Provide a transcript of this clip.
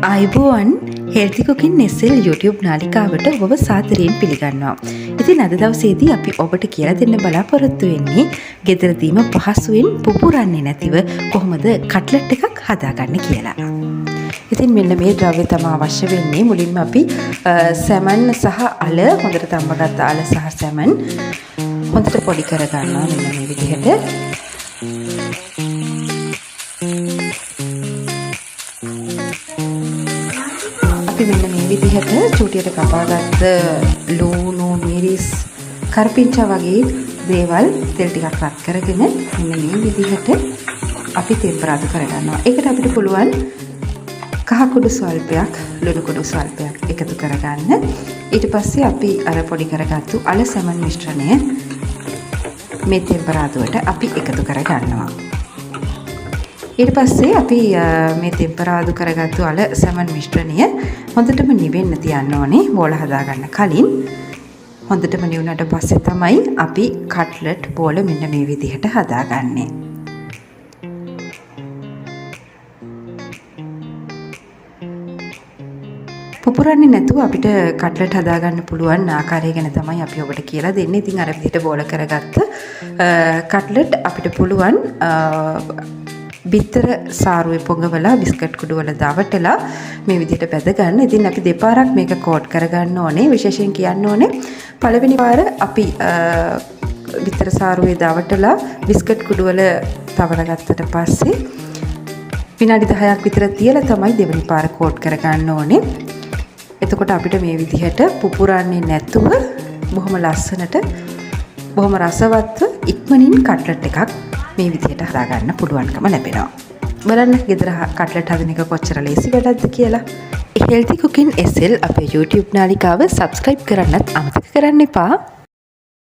ආයුබෝවන්, හෙල්ති cooking SL YouTube නාලිකාවට ඔබව සාදරයෙන් පිළිගන්නවා. ඉතින් අද දවසේදී අපි ඔබට කියලා දෙන්න බලාපොරොත්තු වෙන්නේ ගෙදරදීම පහසුවෙන් පුපුරන්නේ නැතිව කොහොමද කට්ලට් එකක් හදාගන්න කියලා. ඉතින් මෙන්න මේ ද්‍රව්‍ය තමයි අවශ්‍ය වෙන්නේ. මුලින්ම අපි සැමන් සහ අල, හොඳට තම්බගත්ත අල සහ සැමන් හොඳට පොඩි කරගන්නවා මෙන්න මේ විදිහට. අපි මෙන්න මේ විදිහට චූටියට කපාගත්ත ලූණු, මිරිස්, කරපිංචා වගේ දේවල් තෙල් ටිකක් රත් කරගෙන මෙන්න මේ විදිහට අපි තෙම්පරාදු කරගන්නවා. ඒකට අපිට පුළුවන් කහ කුඩු ස්වල්පයක්, ලුණු කුඩු ස්වල්පයක් එකතු කරගන්න. ඊට පස්සේ අපි අර පොඩි කරගත්තු අල සැමන් මිශ්‍රණය මේ තෙම්පරාදුවට අපි එකතු කරගන්නවා. ඊට පස්සේ අපි මේ තෙම්පරාදු කරගත්තු අල සැමන් මිශ්‍රණය හොඳටම නිවෙන්න තියන්න ඕනේ බෝල හදාගන්න කලින්. හොඳටම නිවුනට පස්සේ තමයි අපි කට්ලට් බෝල මෙන්න මේ විදිහට හදාගන්නේ. පුපුරන්නේ නැතුව අපිට කට්ලට් හදාගන්න පුළුවන් ආකාරය ගැන තමයි අපි ඔබට කියලා දෙන්නේ. ඉතින් අර විදිහට බෝල කරගත්ත කට්ලට් අපිට පුළුවන් බිත්තර සාරුවේ පොඟවලා බිස්කට් කුඩු වල දවටලා මේ විදිහට බැද ගන්න. ඉතින් අපි දෙපාරක් මේක කෝට් කරගන්න ඕනේ. විශේෂයෙන් කියන්න ඕනේ පළවෙනි පාර අපි බිත්තර සාරුවේ දවටලා බිස්කට් කුඩු වල තවලා ගත්තට පස්සේ විනාඩි 10ක් විතර තියලා තමයි දෙවෙනි පාර කෝට් කරගන්න ඕනේ. එතකොට අපිට මේ විදිහට පුපුරන්නේ නැතුව බොහොම ලස්සනට බොහොම රසවත්ව ඉක්මනින් කට්ලට් එකක් මේ විදිහට හදාගන්න පුළුවන්කම ලැබෙනවා. බලන්න ගෙදර කට්ලට් හදන එක කොච්චර ලේසි වැඩක්ද කියලා. හෙල්ති කුකින් SL අපේ YouTube නාලිකාව සබ්ස්ක්‍රයිබ් කරන්නත් අමතක කරන්න එපා.